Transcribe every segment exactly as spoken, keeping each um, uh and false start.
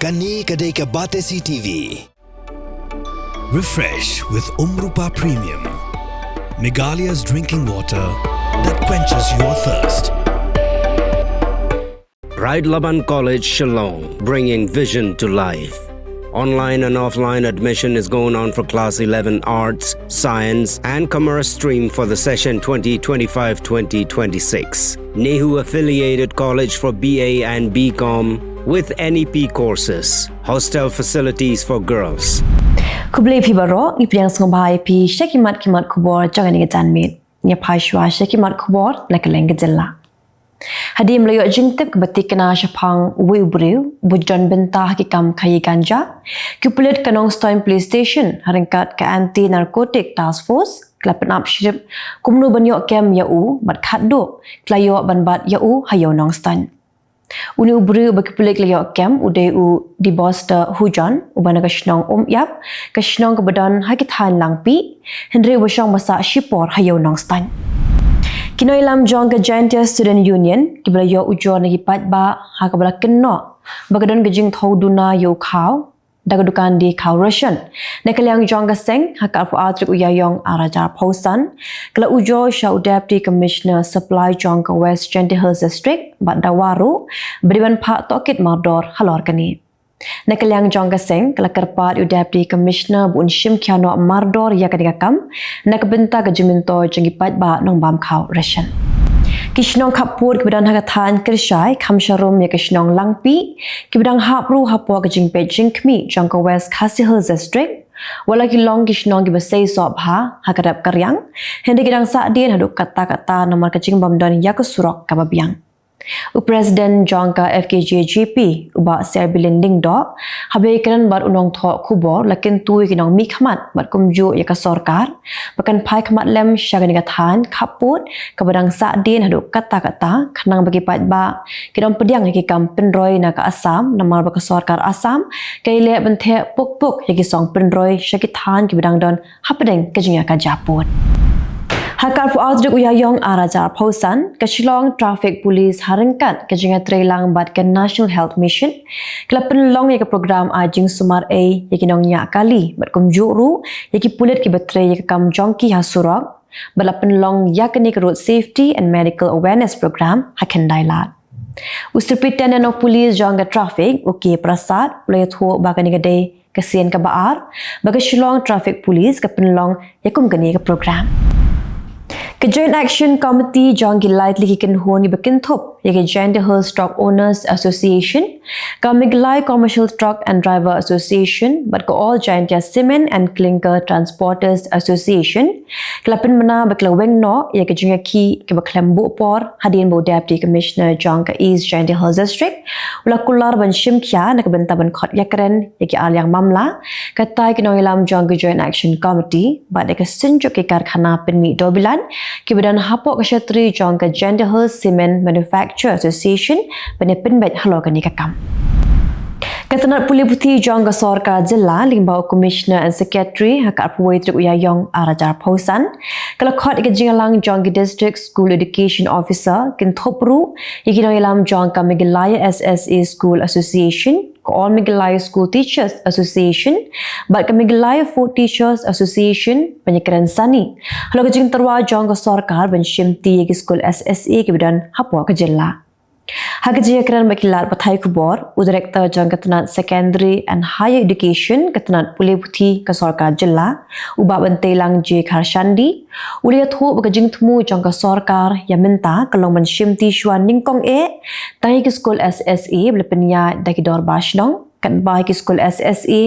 Kane ka dei ka Batesi T V. Refresh with Umrupa Premium, Meghalaya's drinking water that quenches your thirst. Ride Laban College, Shillong, bringing vision to life. Online and offline admission is going on for Class eleven Arts, Science, and Commerce stream for the session twenty twenty-five twenty twenty-six. NEHU affiliated college for B A and B Com with N E P courses. Hostel facilities for girls. Khublei phi baroh, ngi pdiang sngewbha ïa phi sha ki mat ki mat khubor jong kane ka janmiet. Ngin ïa phai shuwa sha ki mat khubor na ka liang ka jylla. Hadien ba la ïoh jingtip kaba thikna shaphang uwei u briew uba ju don bynta ha ki kam khaïi ganja, ki pulit ka Nongstoiñ Police Station ha ryngkat ka Anti Narcotic Task Force ki la pynap shitrhem kumno ban ïoh kem ïa u bad khatduh ki la ïoh ban bat ïa u ha ïew Nongstoiñ. Une u briew uba ki pulit ki la ïoh kem u dei u Deboster Hujon uba na ka shnong Umïap, ka shnong kaba don ha ki thaiñ Langpih, hynrei uba shong ba sah shipor ha ïew Nongstoiñ. Ki nongïalam jong ka Jaintia Student Union kiba la ïoh ujor na ki paidbah ha kaba la kynnoh ba ka don ka jingthaw duna ïa u khaw da ka dukan die khaw ration na ka liang jong ka seng ha ka arphew ar tarik u Ïaïong ar hajar arphew san, ka la ujor sha u Deputy Commissioner Supply jong ka West Jaintia Hills District bad dawa ruh ba dei ban phah tohkit mardor halor kane. Na ka liang jong ka seng ka la kyrpad ïa u Deputy Commissioner ba un shim khia noh mardor ïa kane ka kam na ka bynta ka jingmyntoi jong ki paidbah nongbam khaw ration. Ki shnong khappud kiba don ha ka thaiñ Kyrshai kham sharum ïa ka shnong Langpih kiba dang hap ruh hapoh ka jingpeit jingkhmih jong ka West Khasi Hills District, wat la ki long ki shnong kiba sei soh bha ha ka rep ka riang, hynrei ki dang sahdien haduh katta katta namar ka jingbym don ïa ka surok kaba biang. U President jong ka F K J G P, u Bah Serbilin Lyngdoh, haba ïakren bad u nongthoh khubor, la kyntu ïa ki nongmihkhmat bad kumjuh ïa ka sorkar ba kan phai khmat lem sha kane ka thaiñ khappud kaba dang sahdien haduh katta katta, khnang ba ki paidbah kin ym pdiang ïa ki kam pynroi na ka Assam namar ba ka sorkar Assam ka ïaleh ban theh puk puk ïa ki song pynroi sha ki thaiñ kiba dang don hapdeng ka jingïakajia pud. Ha ka arphew ar tarik u Ïaïong ar hajar arphew san, ka Shillong Traffic Police ha ryngkat ka jingïatreilang bad ka National Health Mission ka la pynlong ïa ka program ai jingsumar ei ïa ki nongñiah kali bad kumjuh ruh ïa ki pulit kiba trei ïa ka kam jong ki ha surok, bad la pynlong ïa kane ka Road Safety and Medical Awareness Program ha Khyndai Lad. U Superintendent of Police jong ka Traffic, u K Prasad, u la ïathuh ba kane ka dei ka sien kaba ar ba ka Shillong Traffic Police ka pynlong ïa kum kane ka program. Ka Joint Action Committee jong ki lai tylli ki kynhun kiba kynthup ïa ka Jaintia Hills Truck Owners Association, ka Meghalaya Commercial Truck and Driver Association bad ka All Jaintia Cement and Clinker Transporters Association ki la pynbna ba ki la weng noh ïa ka jingïakhih kaba khlem buh por hadien ba u Deputy Commissioner jong ka East Jaintia Hills District u la kular ban shim khia na ka bynta ban khot ïakren ïa ki ar liang mamla, katai ki nongïalam jong ka Joint Action Committee bad ïa ka synjuk ki karkhana pynmih dewbilat kiba don hapoh ka shatri jong ka Jaintia Hills Cement Manufacturer Association ban ïa pynbeit halor kane ka kam. Ka tnat pule puthi jong ka sorkar jylla lyngba u Commissioner and Secretary ha ka arphew wei tarik u Ïaïong ar hajar arphew san ka la khot ïa ka jingïalang jong ki District School Education Officer kynthup ruh ïa ki nongïalam jong ka Meghalaya S S A School Association, ka All Meghalaya School Teachers Association bad ka Meghalaya Food Teachers Association ban ïakren sani halor ka jingtyrwa jong ka sorkar ban shimti ïa ki skul S S A kiba don hapoh ka jylla. Ha ka jingïakren bad ki lad pathai khubor, u Director jong ka tnat Secondary and Higher Education, ka tnat pule puthi ka sorkar jylla, u Bah Bantelang J Kharshandi, u la ïathuh ba ka jingthmu jong ka sorkar ïa mynta ka long ban shimti shuwa nyngkong eh tang ïa ki skul S S A ba la pynïaid da ki dorbar shnong, katba ïa ki skul S S A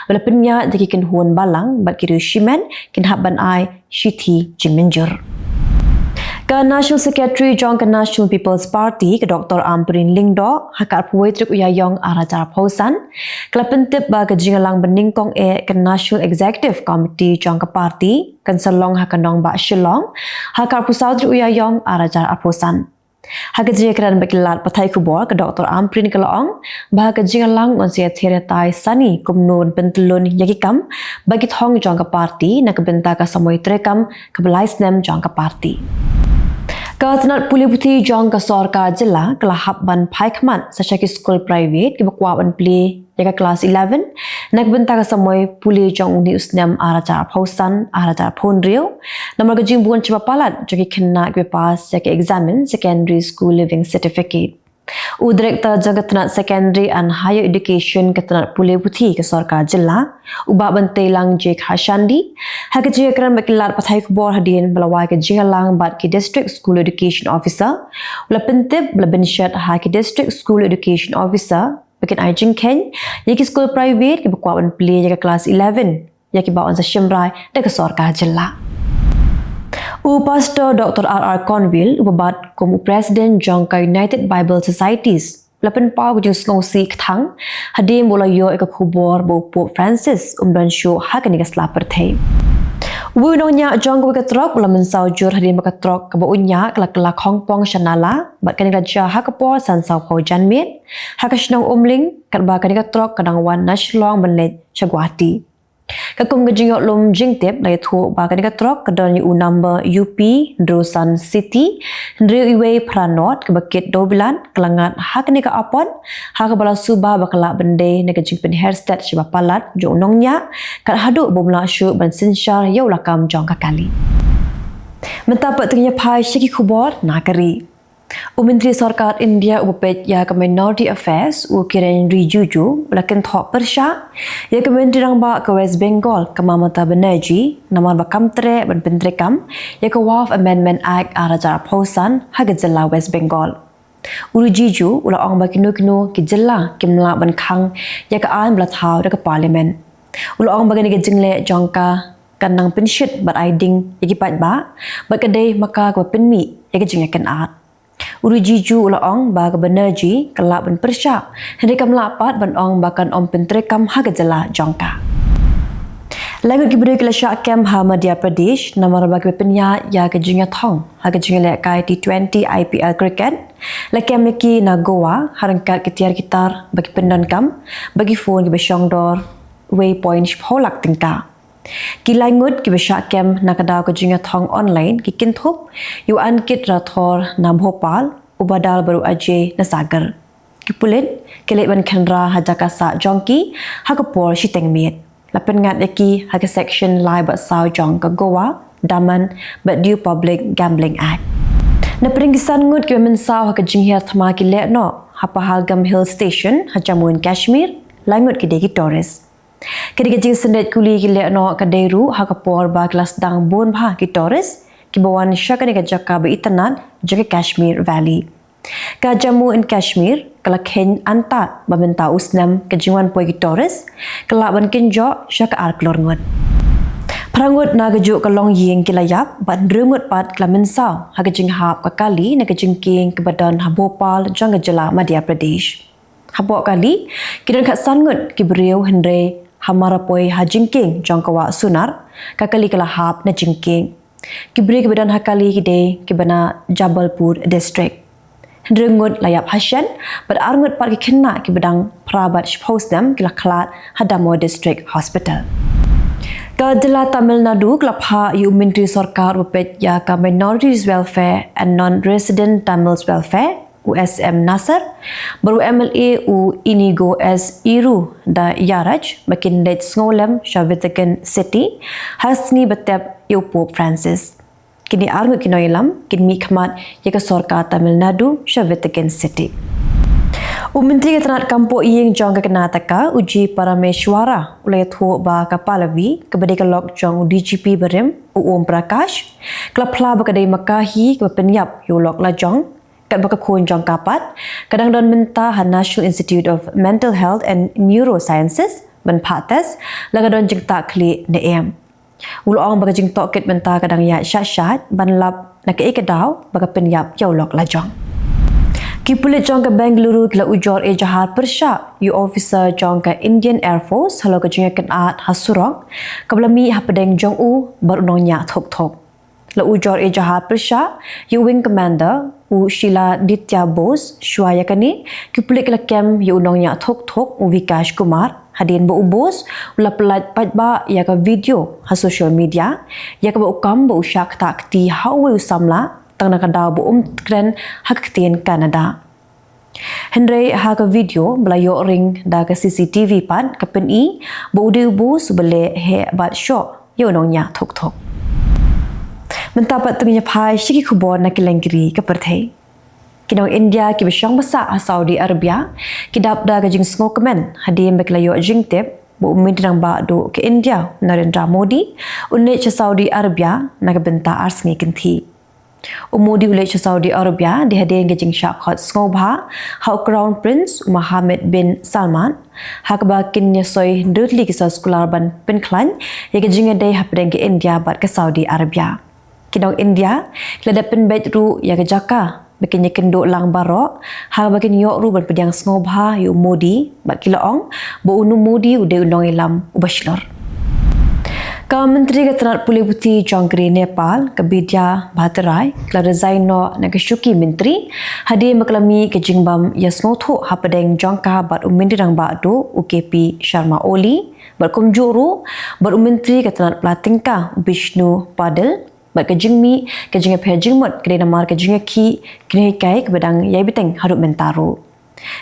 ba la pynïaid da ki kynhun balang bad ki riew shimet kin hap ban ai shithi jingmynjur. Ka National Secretary jong ka National People's Party, ka Doctor Ampareen Lyngdoh, ha ka arphew wei tarik u Ïaïong ar hajar arphew san ka la pyntip ba ka jingïalang banyngkong eh ka National Executive Committee jong ka party kan sa long ha ka nongbah Shillong ha ka arphew saw tarik u Ïaïong ar hajar arphew san. Ha ka jingïakren bad ki lad pathai khubor, ka Doctor Ampareen ka la ong ba ha ka jingïalang yn sa ïathir ïatai sani kumno ban pyntyllun ïa ki kam bad ki thong jong ka party na ka bynta ka samoi treikam kaba lai snem jong ka party. Ka tnat pule puthi jong ka sorkar jylla ka la hap ban phai khmat sa sha ki skul private kiba kwah ban plie ïa ka klas eleven na ka bynta ka samoi pule jong une u snem ar hajar arphew san ar hajar arphew hynriew namar ka jingbun shibun palat jong ki khynnah kiba pass ïa ka examen Secondary School Leaving Certificate. U Director jong ka tnat Secondary and Higher Education ka tnat pule puthi ka sorkar jylla, u Bah Bantelang J Khashandi, ha ka jingïakren bad ki lad pathai khubor hadien ba la wai ka jingïalang bad ki District School Education Officer, u la pyntip ba la bynshet ha ki District School Education Officer ba kin ai jingkheiñ ïa ki skul private kiba kwah ban plie ïa ka klas eleven ïa kiba yn sa shim rai da ka sorkar jylla. U Pastor Doctor R R Conville, uba bat kum u President jong ka United Bible Societies, u la pynpaw ka jingsngewsih kthang hadien ba u la ïoh ïa ka khubor ba u Pope Francis um don shuh ha kane ka sla pyrthei. Uwei u nongñiah jong kawei ka trok u la mynsaw jur hadien ba ka trok kaba u ñiah ka la kylla khongpong sha nala bad kane ka la jia ha ka por san sawphew janmiet ha ka shnong Umling, katba kane ka trok ka dang wan na Shillong ban leit sha Guwahati. Ka kum ka jingïohlum jingtip la ïathuh ba kane ka trok ka don ïa u number U P hynriew san C T hynriew wei phra nod kaba kit dewbilat ka la ngat ha kane ka apot ha kaba la suba ba ka lah ban dei na ka jingpynher stet shibun palat jong u nongñiah kat haduh ba um lah shuh ban synshar ïa u lakam jong ka kali. Mynta pat to ngin ïa phai sha ki khubor na ka ri. U Myntri Sorkar India uba peit ïa ka Minority Affairs, u Kiren Rijiju, u la kynthoh pyrshah ïa ka Myntri Rangbah ka West Bengal, ka Mamata Banerjee, namar ba kam treh ban pyntreikam ïa ka Waqf Amendment Act ar hajar arphew san ha ka jylla West Bengal. U Rijiju u la ong ba kino kino ki jylla kim lah ban khang ïa ka aiñ ba la thaw da ka Parliament. U la ong ba kane ka jingleh jong ka kan nang pynshit bad ai ding ïa ki paidbah bad ka dei ma ka kaba pynmih ïa ka jingïakynad. U Rijiju u la ong ba ka Banerjee ka lah ban pyrshah hynrei kam lah pat ban ong ba kan ym pyntreikam ha ka jylla jong ka. Lai ngut ki briew ki la shah kem ha Madhya Pradesh namar ba kiba pynïaid ïa ka jingïathong ha ka jingïalehkai T twenty I P L cricket la kem ïa ki na Goa ha ryngkat ki tiar ki tar ba ki pyndonkam bad ki phone kiba shongdor wei point shiphew lak tyngka. Ki lai ngut kiba shah kem na ka daw ka jingïathong online ki kynthup ïa u Ankit Rathore na Bhopal, u Badal bad u Ajay na Sagar. Ki pulit ki leit ban khynra ha jaka sah jong ki ha ka por shiteng miet. La pynngat ïa ki ha ka section lai bad saw jong ka Goa, Daman bad Diu Public Gambling Act. Na pdeng ki san ngut kiba mynsaw ha ka jinghiar thma ki lehnoh ha Pahalgam Hill Station ha Jammu and Kashmir, lai ngut ki dei ki tourist. Ka dei ka jingsyndet kuli ki lehnoh ka dei ruh ha ka por ba ki la sdang bun bha ki tourist kiba wan sha kane ka jaka ba itynnad jong ka Kashmir Valley. Ka Jammu and Kashmir ka la kheiñ antad ba mynta u snem ka jingwan poi ki tourist ka lah ban kynjoh sha ka ar klur ngut. Phra ngut na kajuh ka longïing ki la ïap bad hynriew ngut pat ki la mynsaw ha ka jinghap ka kali na ka jingkieng kaba don ha Bhopal jong ka jylla Madhya Pradesh. Hapoh kali ki don khatsan ngut ki briew hynrei ha mar ba poi ha jingkieng jong ka wah sunar ka kali ka la hap na jingkieng. Ki briew kiba don ha kali ki dei kiba na Jabalpur District. Hynriew ngut la ïap ha shen bad ar ngut pat ki khynnah kiba dang phra bad shiphew snem ki la khlad ha Damoh District Hospital. Ka jylla Tamil Nadu ka la phah ïa u Myntri Sorkar uba peit ïa ka Minorities Welfare and Non-Resident Tamils Welfare, u S M Nasser bad u M L A u Inigo S Irudayaraj ba kin leit sngewlem sha Vatican City ha sngi ba tep ïa u Pope Francis. Kine ar ngut ki nongïalam kin mih khmat ïa ka sorkar Tamil Nadu sha Vatican City. U Myntri ka tnat kam poh ïing jong ka Karnataka, u G Parameshwara, u la ïathuh ba ka Pallavi, kaba dei ka lok jong u D G P barim, u Om Prakash, ka la phla ba ka dei ma ka hi kaba pynïap ïa u lok lajong, katba ka khun jong ka pat ka dang don mynta ha National Institute of Mental Health and Neurosciences ban phah test la ka don jingtah khlieh ne em. U la ong ba ka jingtohkit mynta ka dang ïaid shah shah ban lap na kaei ka daw ba ka pynïap ïa u lok lajong. Ki pulit jong ka Bengaluru ki la ujor ejahar pyrshah ïa u officer jong ka Indian Air Force halor ka jingïakynad ha surok kaba la mih hapdeng jong u bad u nongñiah thuk thuk. La ujor ejahar pyrshah ïa u Wing Commander, u Shiladitya Bose. Shuwa ïa kane, ki pulit ki la kem ïa u nongñiah thuk thuk, u Vikash Kumar, hadien ba u Bose u la pyllait paidbah ïa ka video ha social media ïa kaba u kam ba u shah ktah kti ha uwei u samla tang na ka daw ba um kren ha ka ktien Kannada. Hynrei ha ka video ba la ïoh ring da ka C C T V pat ka pyni ba u dei u boss uba leh heh bad shoh ïa u nongñiah thuk thuk. Mynta pat to ngin ïa phai sha ki khubor na ki lyngkri ka pyrthei. Ki nong India kiba shong ba sah ha Saudi Arabia ki dap da ka jingsngewkmen hadien ba ki la ïoh jingtip ba u Myntri Rangbah Duh ka India Narendra Modi un leit sha Saudi Arabia na ka bynta ar sngi kynthih. U Modi u leit sha Saudi Arabia dei hadien ka jingshah khot sngewbha ha u Crown Prince u Mohammed bin Salman, ha kaba kin ïa soi hynriew tylli ki soskular ban pynkhlaiñ ïa ka jingïadei hapdeng ka India bad ka Saudi Arabia. Ki nong India ki la dep pynbeit ruh ïa ka jaka ba kin ïakynduh lang baroh, ha kaba kin ïoh ruh ban pdiang sngewbha ïa u Modi bad ki la ong ba u Modi u dei u nongïalam uba shlur. Ka Myntri ka tnat pule puthi jong ka ri Nepal, ka Bidya Bhattarai, ka la resign noh na ka shuki myntri hadien ba ka la mih ka jingbym ïasngewthuh hapdeng jong ka bad u Myntri Rangbah Duh u K P Sharma Oli, bad kumjuh ruh bad u Myntri ka tnat pla tyngka u Bishnu Padil, bad ka jingmih ka jingïapher jingmut ka dei namar ka jingïakhih ki nonghikai kaba dang ïai bteng haduh mynta ruh.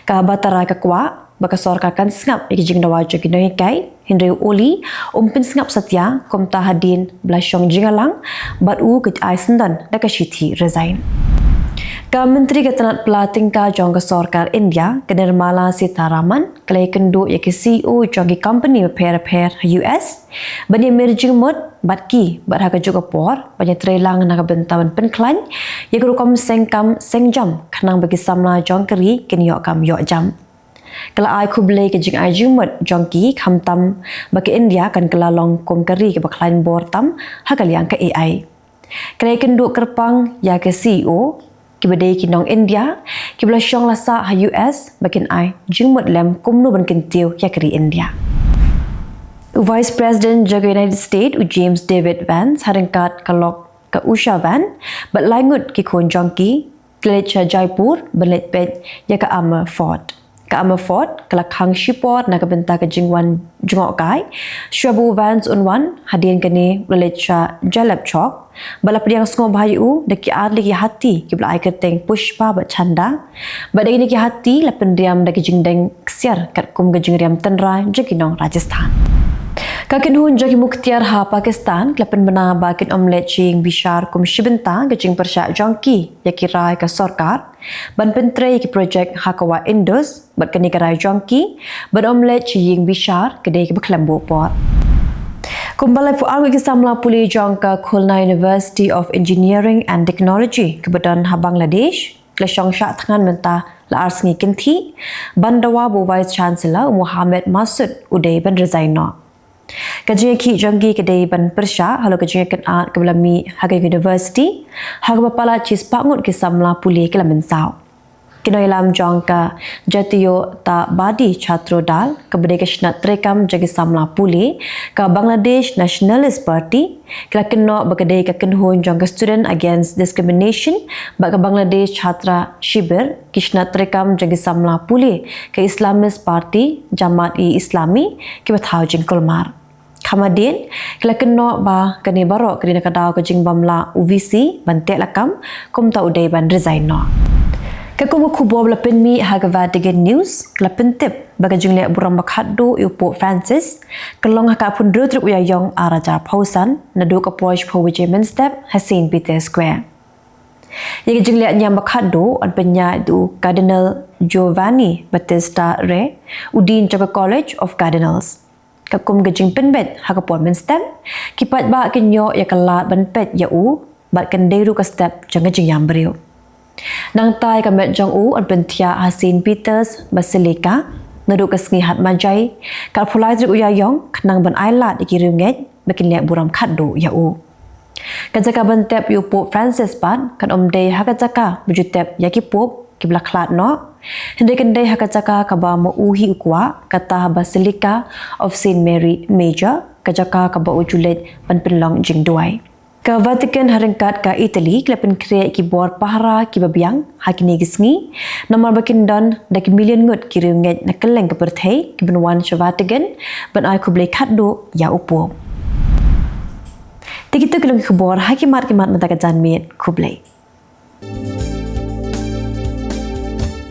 Ka Bhattarai ka kwah ba ka sorkar kan sngap ïa ki jingdawa jong ki nonghikai, hynrei u Oli um pynsngap satia, kumta hadien ba la shong jingïalang bad u ka ai syndon da ka shithi resign. Ka Myntri ka tnat pla tyngka jong ka sorkar India, ka Nirmala Sitharaman, ka la ïakynduh ïa ki C E O jong ki company bapher bapher ha U S ban ïamir jingmut bad ki, bad ha kajuh ka por ban ïatreilang na ka bynta ban pynkhlaiñ ïa ka rukom seng kam seng jam khnang ba ki samla jong ka ri kin ïoh kam ïoh jam. Ka la ai khublei ka jingai jingmut jong ki, khamtam ba ka India kan kylla long kum ka ri kaba khlaiñ bor tam ha ka liang ka A I. Ka la ïakynduh kyrpang ïa ki C E O kiba dei ki nong India kiba la shong la sah ha U S ba kin ai jingmut lem kumno ban kyntiew ïa ka ri India. U Vice President jong ka United States u James David Vance ha ryngkat ka lok ka Usha Vance bad lai ngut ki khun jong ki, ki la leit sha Jaipur ban leit peit ïa ka Amer Fort. Ka Amer Fort ka la khang shipor na ka bynta ka jingwan jngohkai. Shuwa ba u Vance un wan, hadien kane u la leit sha Jaleb Chowk bad la pdiang sngewbha ïa u da ki ar tylli ki hati kiba la ai kyrteng Pushpa bad Chanda. Bad da kine ki hati la pynriam da ki jingdeng ksiar katkum ka jingriam tynrai jong ki nong Rajasthan. Ka kynhun jong ki Muktiar ha Pakistan ki la pynbna ba kin ym leit sha ïing bishar kum shi bynta ka jingpyrshah jong ki ïa ki rai ka sorkar ban pyntrei ïa ki projek ha ka wah Indus, bad kane ka rai jong ki ban ym leit sha ïing bishar ka dei kaba khlem buh por. Kumba laiphew ar ngut ki samla pule jong ka Khulna University of Engineering and Technology kaba don ha Bangladesh ki la shong shah thngan mynta la ar sngi kynthih ban dawa ba u Vice Chancellor u Mohammed Masud u dei ban resign noh. Ka jingïakhih jong ki ka dei ban pyrshah halor ka jingïakynad kaba la mih ha ka university, ha kaba palat shispah ngut ki samla pule ki la mynsaw. Ki nongïalam jong ka Jatiyotabadi Chhatro Dal, kaba dei ka shnat treikam jong ki samla pule ka Bangladesh Nationalist Party, ki la kynnoh ba ka dei ka kynhun jong ka Student Against Discrimination bad ka Bangladesh Chhatra Shibir, ki shnat treikam jong ki samla pule ka Islamist Party Jamaat-e-Islami, kiba thaw jingkulmar. Kham hadien ki la kynnoh ba kane baroh ka dei na ka daw ka jingbym lah u V C ban teh lakam, kumta u dei ban resign noh. Ka kum ka khubor ba la pynmih ha ka Vatican News, ka la pyntip ba ka jingleh burom ba khatduh ïa u Pope Francis ka long ha ka arphew hynriew tarik u Ïaïong arhajar arphew san, naduh ka por shiphew baje mynstep ha Saint Peter Square. Ïa ka jingleh niam ba khatduh yn pynïaid da u Cardinal Giovanni Battista Re, u Dean jong ka College of Cardinals. Katkum ka jingpynbeit ha ka por mynstep, ki paidbah kin ïoh ïa ka lad ban peit ïa u, bad kan dei ruh ka step jong ka jingïam briew. Nangta ïa ka met jong u yn pynthiah ha Saint Peter's Basilica naduh ka sngi Hadmajai, ka arphew lai tarik u Ïaïong, khnang ban ai lad ïa ki riewngeit ba kin leh burom khatduh ïa u. Ka jaka ban tep ïa u Pope Francis pat kan ym dei ha ka jaka ba ju tep ïa ki pope kiba la khlad noh, hynrei kan dei ha ka jaka kaba ma u hi u kwah, kata ha Basilica of Saint Mary Major, ka jaka kaba u ju leit ban pynlong jingduwai. Ka Vatican ha ryngkat ka Italy ki la pynkhreh ïa ki bor pahara kiba biang ha kine ki sngi, namar ba kin don da ki million ngut ki riewngeit na kylleng ka pyrthei kiban wan sha Vatican ban ai khublei khatduh ïa u Pope. Te kito ki long ki khubor ha ki mat ki mat mynta ka janmiet. Khublei.